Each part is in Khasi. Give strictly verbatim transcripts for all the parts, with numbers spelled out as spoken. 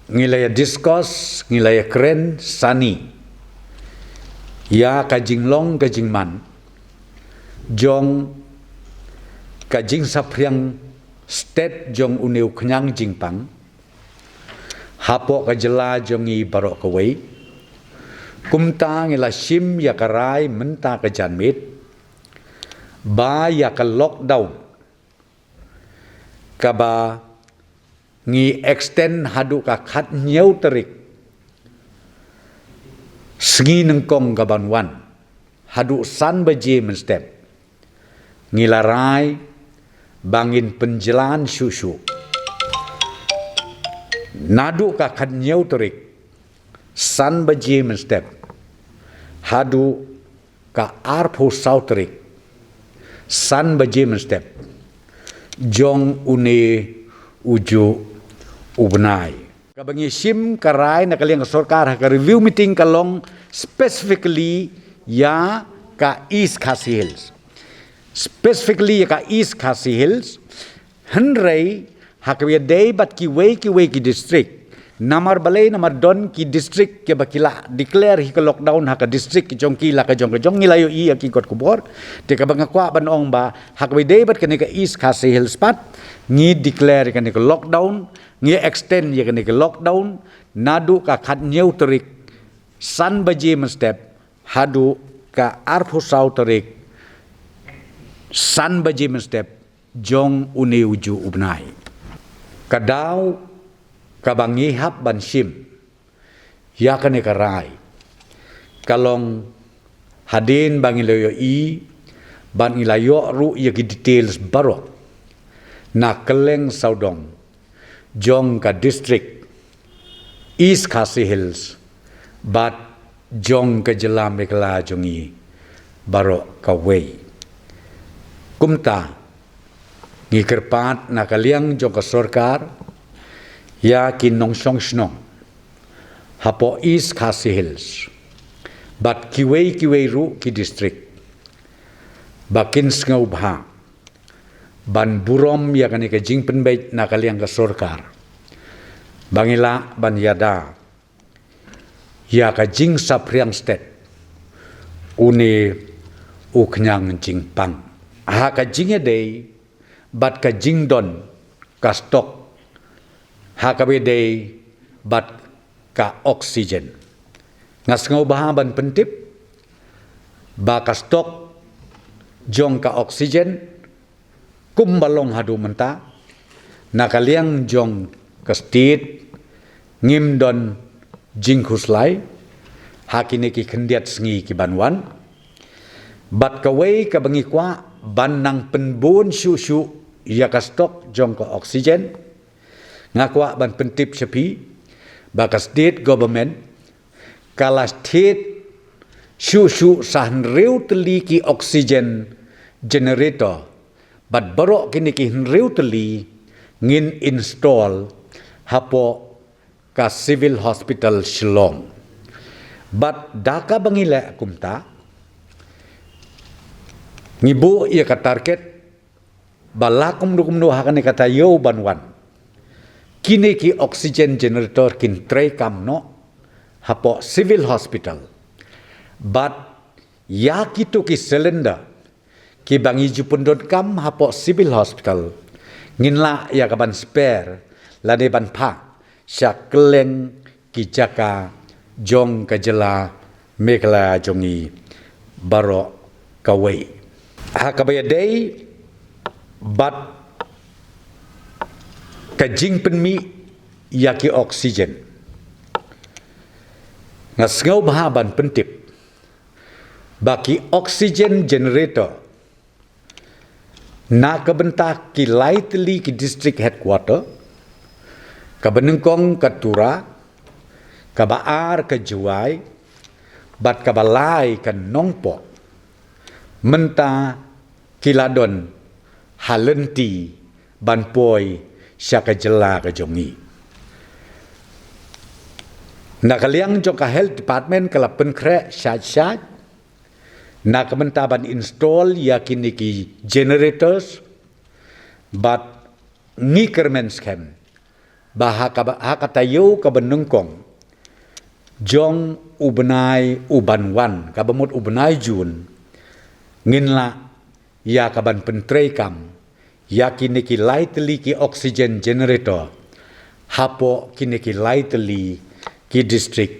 Ngi la ïa discuss, ngi la ïa kren sani ïa ka jinglong ka jingman jong ka jingsaphriang stet jong une u khñiang jingpang hapoh ka jylla jong ngi baroh kawei. Kumta ngi la shim ïa ka rai mynta ka janmiet ba ïa ka lockdown kaba ngi extend haduh ka khathynñiew tarik sngi nyngkong kaban wan, haduh san baje mynstep. Ngi la rai ba ngin pynjlan shuh shuh naduh ka khathynñiew tarik, san baje mynstep, haduh ka arphew saw tarik, san baje mynstep jong une ujuh u bnai. Kaba ngi shim ka rai na ka liang ka sorkar ha ka review meeting ka long specifically ïa ka East Khasi Hills. Specifically ïa ka East Khasi Hills. Hynrei ha kaba ïadei bad kiwei kiwei ki district, namar balei, namar don ki district kiba ki la declare hi ka lockdown ha ka district ki jong ki la ka jong ka jong, ngi la ïohi ïa ki kot khubor. Te kaba nga kwah ban ong ba ha kaba ïadei bad kane ka East Khasi Hills pat, ngi declare kane ka lockdown, ngi extend ïa kane ka lockdown naduh ka khathynñiew tarik, san baje mynstep, haduh ka arphew saw tarik, san baje mynstep jong une ujuh u bnai. Ka daw kaba ngi hap ban shim ïa kane ka rai ka long hadien ba ngi la ïohi bad ngi la ïoh ruh ïa ki details baroh na kylleng sawdong jong ka district East Khasi Hills bad jong ka jylla Meghalaya jong ngi baroh kawei. Kumta ngi kyrpad na ka liang jong ka sorkar ïa ki nongshong shnong hapoh East Khasi Hills bad kiwei kiwei ruh ki district ba kin sngewbha ban burom ïa kane ka jingpynbeit na ka liang ka sorkar ba ngi lah ban ïada ïa ka jingsaphriang stet une u khñiang jingpang ha ka jingïadei bad ka jingdon ka stock ha kaba ïadei bad ka oxygen. Nga sngewbha ban pyntip ba ka stock jong ka oxygen kumba long haduh mynta, na ka liang jong ka state ngim don jingkhuslai ha kine ki khyndiat sngi kiban wan. Bad kawei kaba ngi kwah ban nang pynbun shuh shuh ïa ka stock jong ka oxygen. Nga kwah ban pyntip sha phi ba ka state government ka la thied shuh shuh sa hynriew tylli ki oxygen generator, bad baroh kine ki hynriew tylli ngin install hapoh ka Civil Hospital Shillong. Bad da kaba ngi leh kumta, ngi buh ïa ka target ba la kumno kumno ha kane ka taïew ban wan, kine ki oxygen generator kin trei kam noh hapoh Civil Hospital. Bad ïa kito ki cylinder kiba ngi ju pyndonkam hapoh Civil Hospital, ngin lah ïa ka ban spare lane ban phah sha kylleng ki jaka jong ka jylla Meghalaya jong ngi baroh kawei. Ha kaba ïadei bad ka jingpynmih ïa ki oxygen, nga sngewbha ban pyntip ba ki oxygen generator na ka bynta ki lai tylli ki district headquarter, kaba nyngkong ka Tura, kaba ar ka Jowai, bad kaba lai ka Nongpoh, mynta ki la don ha lynti ban poi sha ka jylla ka jong ngi. Na ka liang jong ka Health Department ka la pynkhreh shait shait na ka bynta ban install ïa kine ki generators, bad ngi kyrmen skhem ba ha ka, ha ka taïew kaba nyngkong jong u bnai uban wan, kaba mut u bnai Jun, ngin lah ïa kaban pyntreikam ïa kine ki lai tylli ki oxygen generator hapoh kine ki lai tylli ki district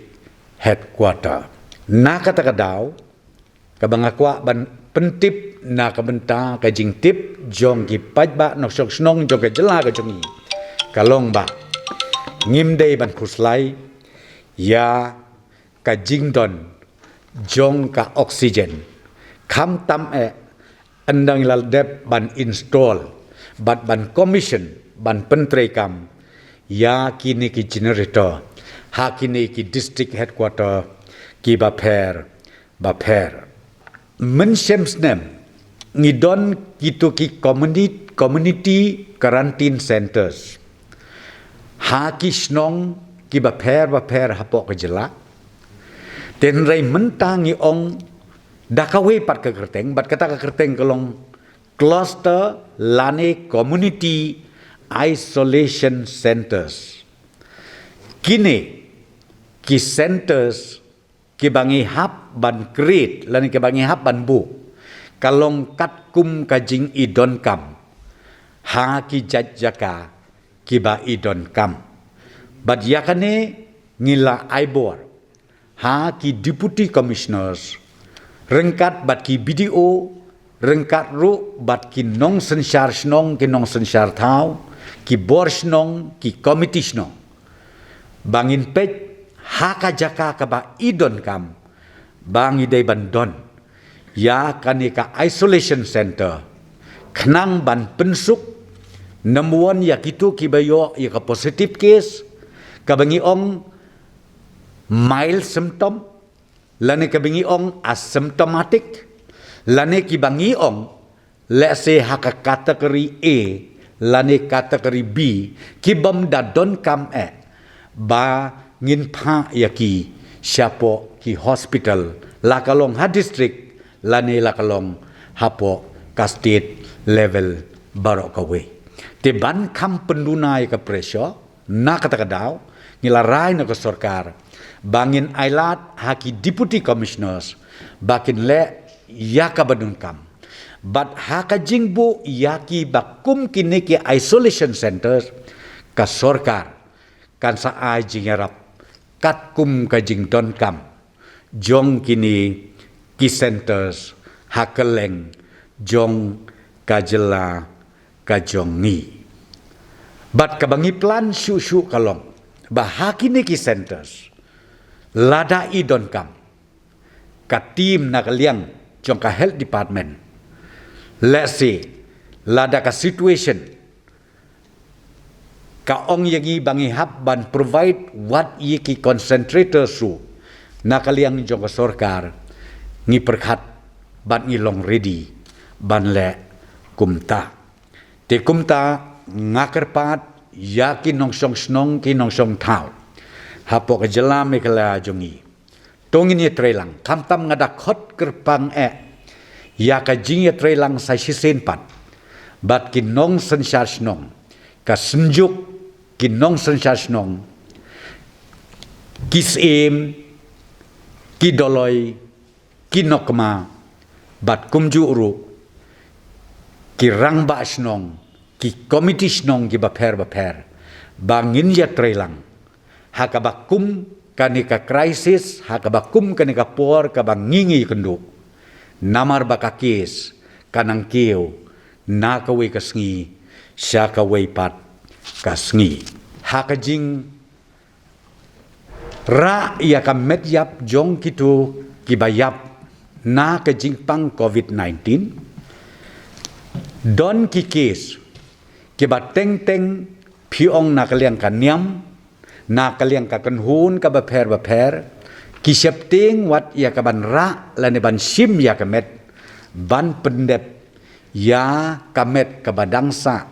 headquarter. Na kata ka daw, kaba nga kwah ban pyntip na ka bynta ka jingtip jong ki paidbah nongshong shnong jong ka jylla ka jong ngi, ka long ba ngim dei ban khuslai ïa ka jingdon jong ka oxygen. Khamtam eh, ynda ngi la dep ban install bad ban commission, ban pyntreikam ïa kine ki generator ha kine ki district headquarter kiba pher bapher. Mynshem snem ngi don kito ki communi-, community quarantine centers ha ki shnong kiba pher bapher hapoh ka jylla. Te hynrei mynta ngi ong da kawei pat ka kyrteng, bad kata ka kyrteng ka long cluster lane community isolation centers. Kine ki centers kiba ngi hap ban create lane kiba ngi hap ban buh, ka long katkum ka jingïadonkam ha ki jait jaka kiba ïadonkam. Bad ïa kane ngi la ai bor ha ki deputy commissioners, ryngkat bad ki B D O, ryngkat ruh bad ki nongsynshar shnong, ki nongsynshar thaw, ki bor shnong, ki komiti shnong, ba ngin peit ha ka jaka kaba ïadonkam ba ngi dei ban don ïa kane ka isolation center, khnang ban pynsuk, number one, ïa kito kiba ïoh ïa ka positive case, kaba ngi ong mild symptom, lane kaba ngi ong asymptomatic, lane kiba ngi ong, let's say, ha ka category A lane category B, kibym da donkam eh, ba ngin phah ïa ki shapoh ki hospital, la ka long ha district lane la ka long hapoh ka state level baroh kawei. Te ban kham pynduna ïa ka pressure, na kata ka daw ngi la rai na ka sorkar ba ngin ailad ha ki deputy commissioners ba kin leh ïa kaba donkam. Bad ha ka jingbuh ïa kiba kum kine ki isolation centers, ka sorkar kan sa ai jingïarap katkum ka jingdonkam jong kine ki centers ha kylleng jong ka jylla ka jong ngi. Bad kaba ngi plan shuh shuh ka long ba ha kine ki centers, lada i donkam, ka team na ka liang jong ka health department, let's say, lada ka situation ka ong ïa ngi ba ngi hap ban provide wat ïa ki concentrators ruh, na ka liang jong ka sorkar ngi pyrkhat bad ngi long ready ban leh kumta. Te kumta nga kyrpad ïa ki nongshong shnong, ki nongshong thaw hapoh ka jylla Meghalaya jong ngi, to ngin ïatreilang. Khamtam nga da khot kyrpang eh ïa ka jingïatreilang sa shisien pat bad ki nongsynshar shnong, ka Synjuk ki nongsynshar shnong, ki Syiem, ki Doloi, ki Nokma, bad kumjuh ruh ki rangbah shnong, ki komiti shnong kiba pher bapher, ba ngin ïatreilang ha kaba kum kane ka crisis, ha kaba kum kane ka por kaba ngi ngi kynduh. Namar ba ka case ka nang kiew na kawei ka sngi sha kawei pat ka sngi. Ha ka jingrah ïa ka met ïap jong kito kiba ïap na ka jingpang covid nineteen, don ki case kiba teng teng, phi ong na ka liang ka niam, na ka liang ka kynhun kaba pher bapher, ki sheptieng wat ïa kaban rah lane ban shim ïa ka met ban pyndep ïa ka met kaba dang sah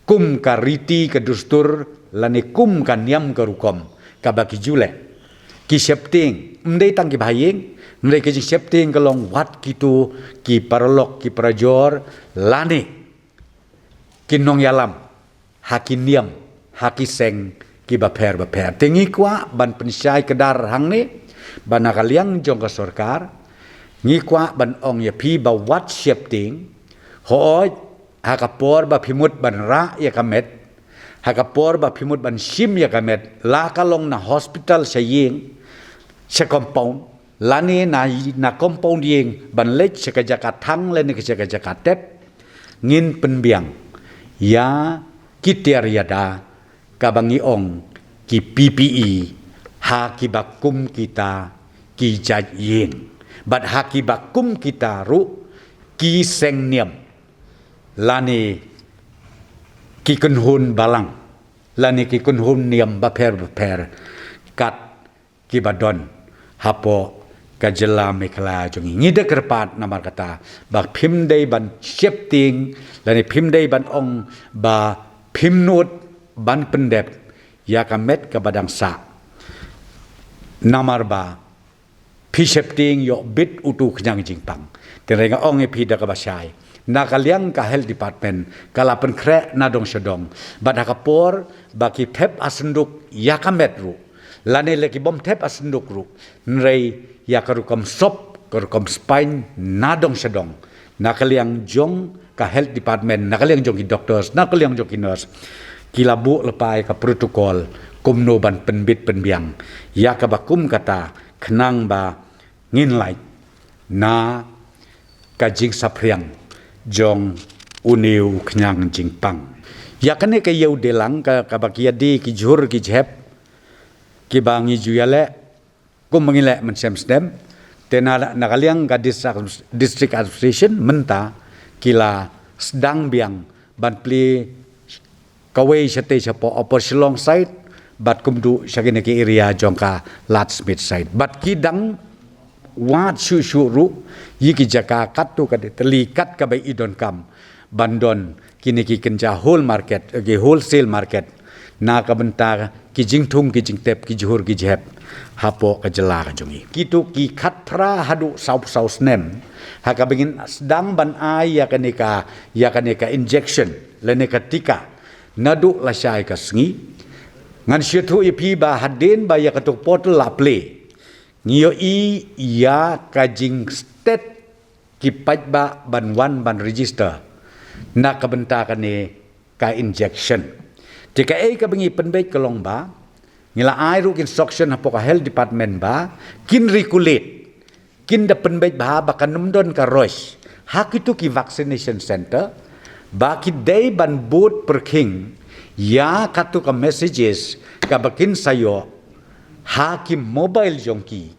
kum ka riti ka dustur lane kum ka niam ka rukom kaba ki ju leh. Ki sheptieng, ym dei tang kiba ha ïing, ym dei, ki jingsheptieng ka long wat kito ki paralok, ki parajor, lane ki nongïalam ha ki niam, ha ki seng kiba pher ba pher. Te ngi kwah ban pynshai kdar hangne ba na ka liang jong ka sorkar ngi kwah ban ong ïa phi ba wat sheptieng, hooid, ha ka por ba phi mut ban rah ïa ka met, ha ka por ba phi mut ban shim ïa ka met, la ka long na hospital sha ïing, sha compound, lane na, na compound ïing ban leit sha ka jaka thang lane sha ka jaka tep, ngin pynbiang ïa ki tiar ïada kaba ngi ong ki P P E ha kiba kum kita ki jait ïing bad ha kiba kum kita ruh ki seng niam lane ki kynhun balang lane ki kynhun niam bapher bapher kat kiba don hapoh ka jylla Meghalaya jong ngi. Ngi da kyrpad namar kata ba phim dei ban sheptieng lane phim dei ban ong ba phim nud ban pyndep ïa ka met kaba dang sah. Namar ba phi sheptieng ïoh bit utu khñiang jingpang. Te nga ong ïa phi da kaba shai, na ka liang ka health department ka la pynkhreh na dong sha dong bad ha ka por ba ki thep ha synduk ïa ka met ruh lane la ki bym thep ha synduk ruh, hynrei ïa ka rukom sop ka rukom spaiñ na dong sha dong, na ka liang jong ka health department, na ka liang jong ki doctors, na ka liang jong ki nurse, ki la buh lypa ïa ka protocol kumno ban pynbit pynbiang ïa kaba kum kata khnang ba ngin lait na ka jingsaphriang jong une u khñiang jingpang. Ïa kane ka ïew dei lang ka, kaba ki ïa die ki jhur ki jhep kiba ngi ju ïaleh kum ba ngi leh mynshem snem. Te na, na ka liang ka district, district administration mynta ki la sdang biang ban plie kawei shatei shapoh Upper Shillong side bad kumjuh sha kine ki area jong ka Ladthmith side. Bad ki dang wad shuh shuh ruh ïa ki jaka katto katne tylli kat kaba i donkam ban don kine ki kynja whole market, eh, ki wholesale market na ka bynta ki jingthung ki jingtep ki jhur ki jhep hapoh ka jylla ka jong ngi. Kito ki khatphra haduh saw saw snem ha kaba ngin sdang ban ai ïa kane ka, ïa kane ka injection lane ka tika naduh lashai ka sngi. Ngan shu ïathuh ïa phi ba hadien ba ïa kato portal la plie, ngi ïohi ïa ka jingstet ki paidbah ban wan ban register na ka bynta kane ka injection. Te kaei kaba ngi pynbeit ka long ba ngi la ai ruh ki instruction hapoh ka health department ba kin regulate, kin da pynbeit bha ba kan ym don ka rush ha kito ki vaccination center, ba ki dei ban bud pyrkhing ïa kato ka messages kaba kin sa ïoh ha ki mobile jong ki.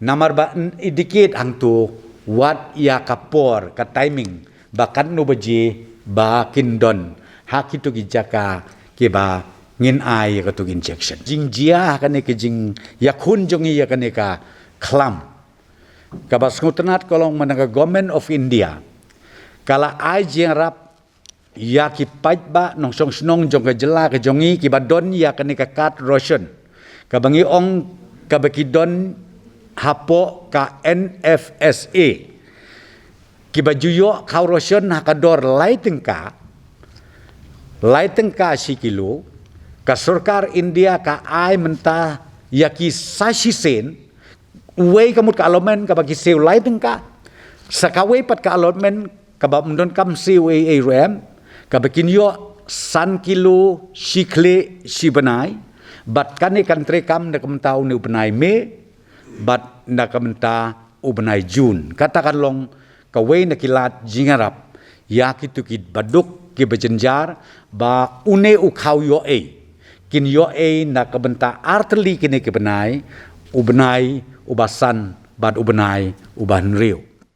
Namar ba yn indicate hangto wat ïa ka por, ka timing ba katno baje ba kin don ha kito ki jaka kiba ngin ai ïa kato ka injection. Jingjia ha kane ka jingïakhun jong ngi ïa kane ka khlam, kaba sngewtynnat ka long mynta ka Government of India ka la ai jingïarap ïa ki paidbah nongshong shnong jong ka jylla ka jong ngi kiba don ïa kane ka card ration kaba ngi ong kaba ki don hapoh ka N F S A, kiba ju ïoh khaw ration ha ka dor lai tyngka, lai tyngka shi kilo. Ka sorkar India ka ai mynta ïa ki sa shisien, uwei ka mut ka allotment kaba ki siew lai tyngka, sa kawei pat ka allotment kaba ym donkam siew ei ei ruh em, kaba kin ïoh san kilo shi khlieh shi bnai. Bad kane kan treikam na ka bynta une u bnai May bad na ka bynta u bnai June. Kata kan long kawei na ki lad jingïarap ïa kito kiba duk kiba jynjar ba une u khaw ïoh ei kin ïoh ei na ka bynta ar tylli kine ki bnai, u bnai uba san bad u bnai uba hynriew.